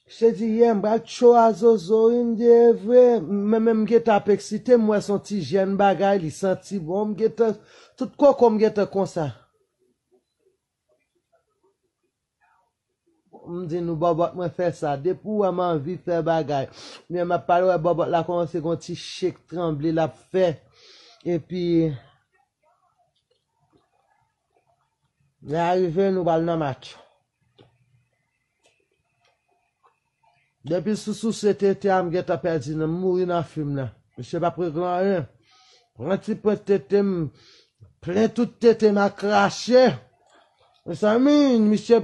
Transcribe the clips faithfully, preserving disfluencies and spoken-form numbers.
Misye di, yè, m pral cho a zozo, wi, m di, e vre, mwen menm m gentan ap eksite, m wè se yon ti jèn bagay, li santi bon, m gentan, tout koko m gentan konsa. M di nou, bòbòt mwen fè sa, depi w wè m anvi fè bagay, men m ap pale wè bòbòt la kòmanse gon ti shake, tranble l ap fè, epi lè a rive, nou pral nan match. Depi sou souse tete a, m gentan pèdi nan, m mouri nan fim nan. Misye p ap regle anyen. Pran ti pwent tete m, plen tout tete m ak krache. Mezanmi, misye,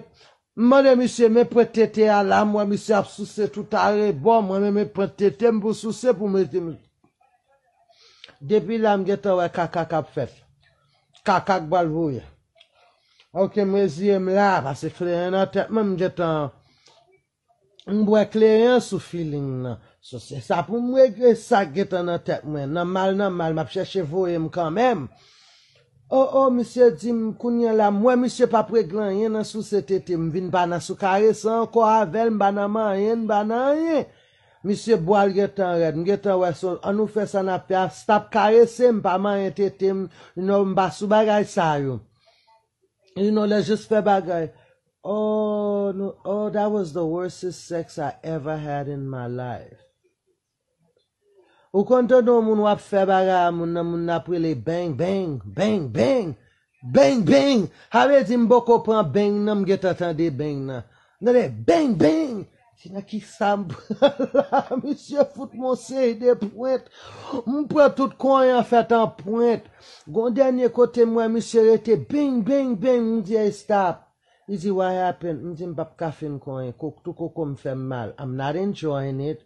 m mande misye, men pwent tete a la, m wè misye ap souse tout arebò, mwen menm men pwent tete m pou souse pou mete m. Depi la, m gentan wè kaka k ap fèt. Kaka k pral voye. Ok, m reziye m la, pase kleren nan tèt mwen, m gentan, m bwè kleren sou feeling nan. So, se sa pou m regle sa k gentan nan tèt mwen. Nan mal, nan mal, m ap chèche voye m kanmenm. O, o, misye di m, kounye a la, m wè misye p ap regle anyen nan souse tete m, vin pa nan sou karese ankò avè l, m pa nan manyen, m pa nan anyen. Misye bwa l gentan rèd, m gentan wè se, ann nou fè sa n ap fè a, stop karese m, pa manyen tete m, you know, m pa sou bagay sa yo. You know, let's just fè bagay. Oh, no, oh, that was the worstest sex I ever had in my life. Ou konn tande yon moun w ap fè bagay a moun nan, moun nan ap rele bang, bang, bang, bang, bang, bang. Sa vle di m poko pran bang nan, m gentan tande bang nan. M tande bang, bang. Se nan ki sa m pran la? Misye fout m yon seri de pwent. M pran tout konyen an fèt an pwent. Gon dènye kote m wè misye rete bang, bang, bang. M di, hey, stop. Li di, what happened? M di, m p ap ka fin konyen. Kok, tout koko m fè m mal. I'm not enjoying it.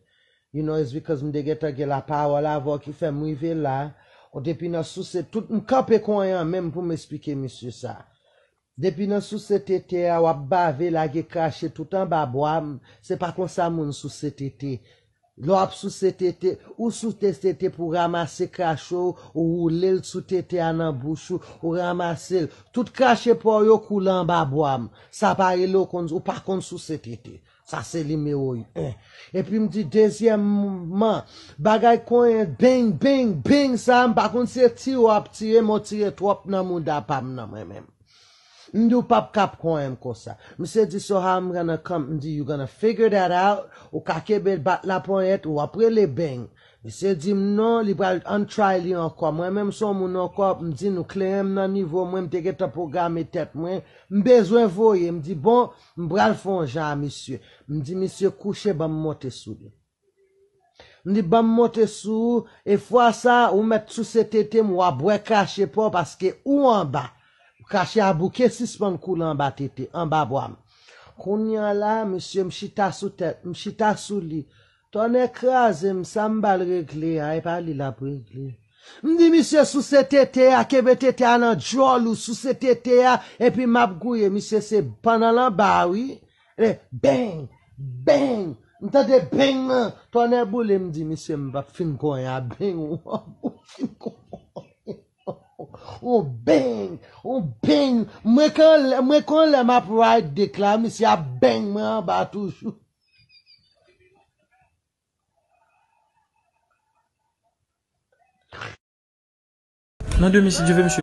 You know, it's because m te gentan gen lapawòl avè w ki fè m rive la. Ou depi nan souse, tout m kanpe konyen an menm pou m esplike misye sa. Depi nan souse tete a, w ap bave, lage krache tout anba bwa m. Se pa konsa moun souse tete. Lè w ap souse tete, ou souse tete pou ranmase krache w, ou woule l sou tete a nan bouch ou, ou ranmase l. Tout krache pa w yo koule anba bwa m. Sa pa rele w konn, ou pa konn souse tete. Sa se nimewo en. Epi m di, dezyèmman, bagay konyen beng, beng, beng sa, m pa konn se tire w ap tire, men w tire twòp nan mouda pa m nan mwen menm. M di, w p ap ka ap konyen m konsa. Misye di, so how I'm gonna come? M di, you gonna figure that out. Ou ka kenbe bat laponyèt, w ap rele beng. Misye di m non, li pral untry li ankò. Mwen menm se yon moun ankò, m di nou kleren m nan nivo mwen, m te gentan pwograme tèt mwen. M bezwen voye, m di bon, m pral fè yon jan a misye. M di misye kouche, ban m monte sou li. M di ban m monte sou ou, e fwa sa, ou mèt souse tete m, w a bwè krache pa w paske ou anba. Krache a bouke sispann koule anba tete, anba bwa m. Kounye a la, misye, m chita sou tèt, m chita sou li. Tonnè kraze m, sa m ba l regle a, e pa li l ap regle. M di misye souse tete a, kenbe tete a nan djòl ou, souse tete a, epi m ap gouye. Misye se pandan l anba, wi. E beng, beng, m tande beng nan, tonnè boule, m di misye, m p ap fin konyen a beng ou, ou fin konyen. On beng, on beng. Mwen kan lè, mwen kan lè m ap ride dick la, misye ap beng mwen anba toujou. Nan demen, si Dye vle, mesye.